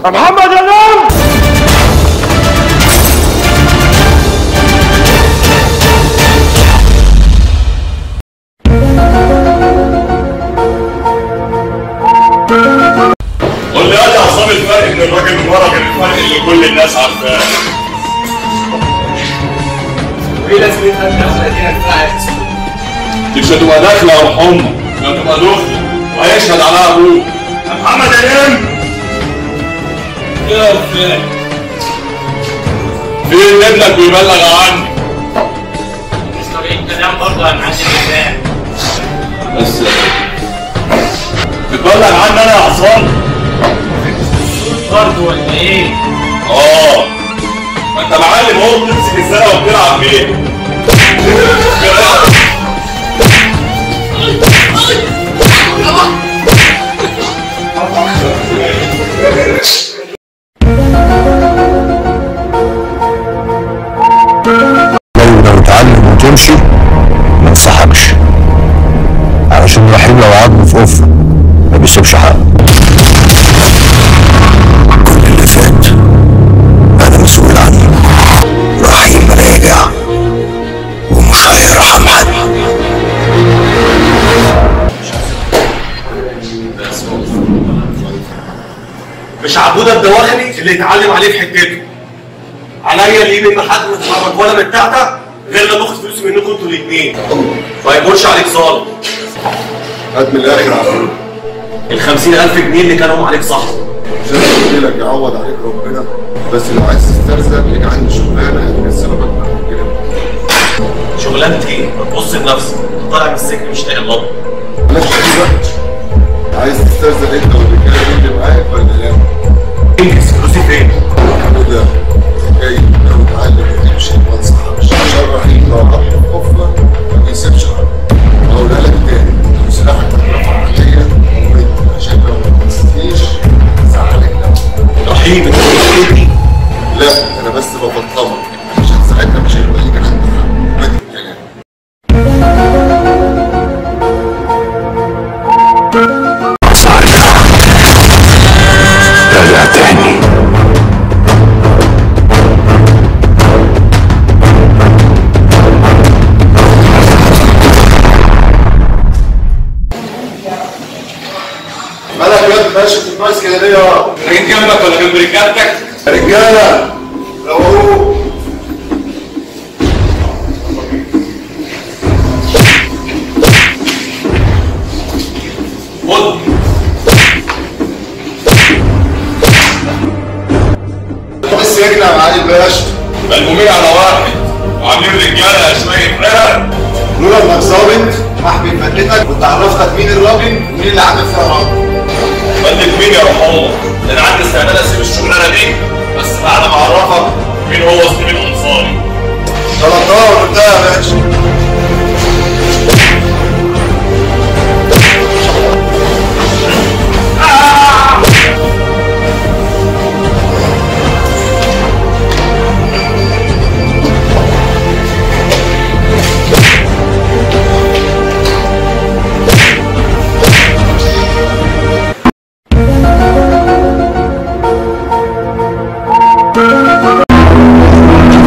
يا محمد يا نور. قول لي يا عصام الفرق بين الراجل والورق، الفرق اللي كل الناس عارفاه. وايه لازمتها الدخلة دي يا رفاعي؟ دي مش هتبقى داخله يا روح امك، دي هتبقى دخله وهيشهد عليها ابوك. يا محمد يا نمر. يا رفاعي فين ابنك بيبلغ عني؟ مش طريقة كلام برضه يا معلم رفاعي. بس بتبلغ عني انا يا عصام؟ برضه ولا ايه؟ اه ما انت معلم اهو، بتمسك الزرقه وبتلعب بيها. لو تتعلم وتمشي ما انصحكش، علشان رحيم لو عضم في قفة ما بيسيبش حقه. كل اللي فات انا مسؤول عنه. رحيم راجع ومش هيرحم حد. مش عبودة الدواخلي اللي يتعلم عليه في حتته. عليا اللي ما حد متحرك ولا متعتع غير لما اخد فلوسي منكم انتوا الاثنين. ما يكونش عليك ظالم. هات من الاخر عبود. ال 50000 جنيه اللي كانوا عليك صح. مش انا قلت لك يعوض عليك ربنا، بس لو عايز تسترزق ليك عندي شغلانة هتكسبك اكتر من كده. شغلانة ايه؟ ما تبص لنفسك، انت طالع من السجن مش لاقي اللطم. مالكش فيه بقى. عايز تسترزق انت والرجاله اللي معاك ولا لا؟ انجز، فلوسي فين؟ حموده جاي لو اتعلم وتمشي ما انصحكش، عشان رحيم لو حط في قفله ما بيسيبش حد. هقولها لك تاني، لو سلاحك اترفع عليا موتني، عشان لو ما موتنيش هزعلك لو. رحيم انت بتقتلني؟ لا انا بس بفطمك عشان ساعتها مش هيبقى ليك عندي حق. ما الكلام. راجع تاني. مالك يا ماشي في الناس كده ليه يا؟ جيت جنبك ولا جنب رجالتك؟ رجاله روقوا. خد بس يجري يا معالي الباشا. ملمومين على واحد وعاملين رجاله يا شوية عرق. لولا انك ظابط هحمي فتلتك كنت عرفتك مين الراجل ومين اللي عامل فيها راجل. بدلت مين يا روح امك؟ ده انا عندي استعداد اسيب الشغلانة دي بس بعد ما اعرفك مين هو سليم الانصاري. غلطان قلتها يا باشا.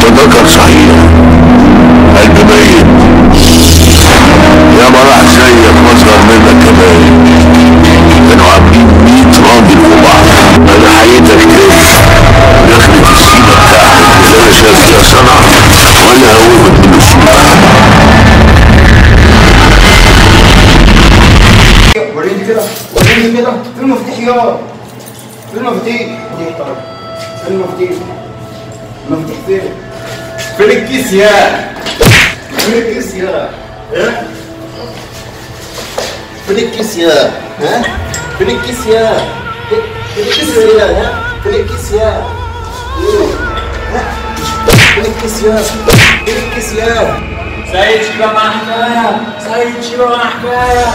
تذكر صحيح قلب ميت يا ما راح زيك واصغر منك كمان، كانوا عاملين 100 راجل في بعض. انا حياتك تاني دخلت السيمة بتاعتك اللي انا شايف فيها صنعة وانا هوبت من السوق. وريني كده، وريني كده، فين المفاتيح يا؟ فين المفاتيح؟ فين المفاتيح؟ المفاتيح فين؟ فين الكيس يا؟ فين الكيس يا؟ ها؟ فين الكيس يا؟ ها؟ فين الكيس يا؟ فين الكيس يا؟ ها؟ فين الكيس يا؟ ها؟ فين الكيس يا؟ فين الكيس يا؟ سيد شيبة مع حكاية، سيد شيبة مع حكاية،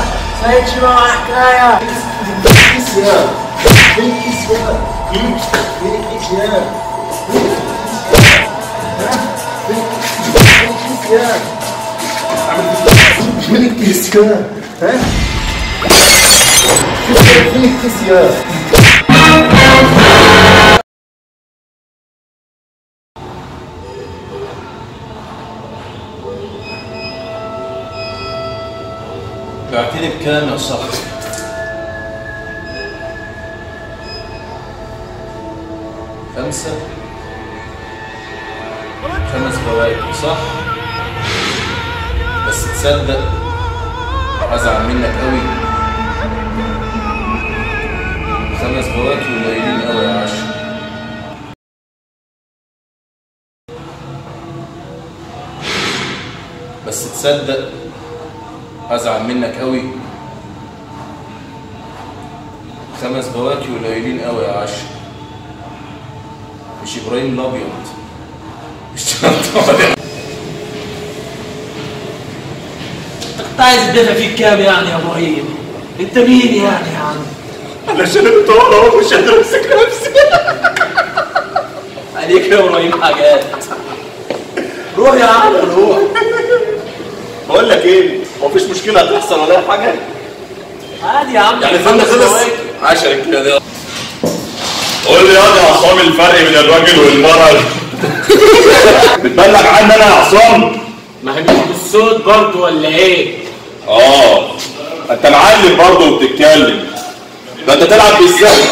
سيد شيبة مع حكاية. فين الكيس يا؟ فين الكيس يا؟ فين الكيس يا؟ فين الكيس يا؟ فين الكيس يا؟ ها؟ فين الكيس يا؟ بعتني بكام يا صاحبي؟ 5 5 بواكي صح؟ بس تصدق هزعل منك قوي. 5 بواكي قليلين قوي يا عشري. بس تصدق هزعل منك قوي. 5 بواكي قليلين قوي يا عشري. مش ابراهيم الابيض. الشنطة. انت كنت عايز تدافع فيك كام يعني يا ابراهيم؟ انت مين يعني يا عم؟ انا شارب طار اهو، مش قادر امسك نفسي. عليك يا ابراهيم حاجات. روح يا عم روح. بقول لك ايه، مفيش مشكلة هتحصل ولا اي حاجة؟ عادي يا عم يعني الفن خلص 10 كده. قول لي يا عصام الفرق بين الراجل والمرأة. بتبلغ عني انا يا عصام؟ ما هي مش بالصوت برضه ولا ايه؟ انت معلم برضه وبتتكلم، ده انت تلعب بالزهق.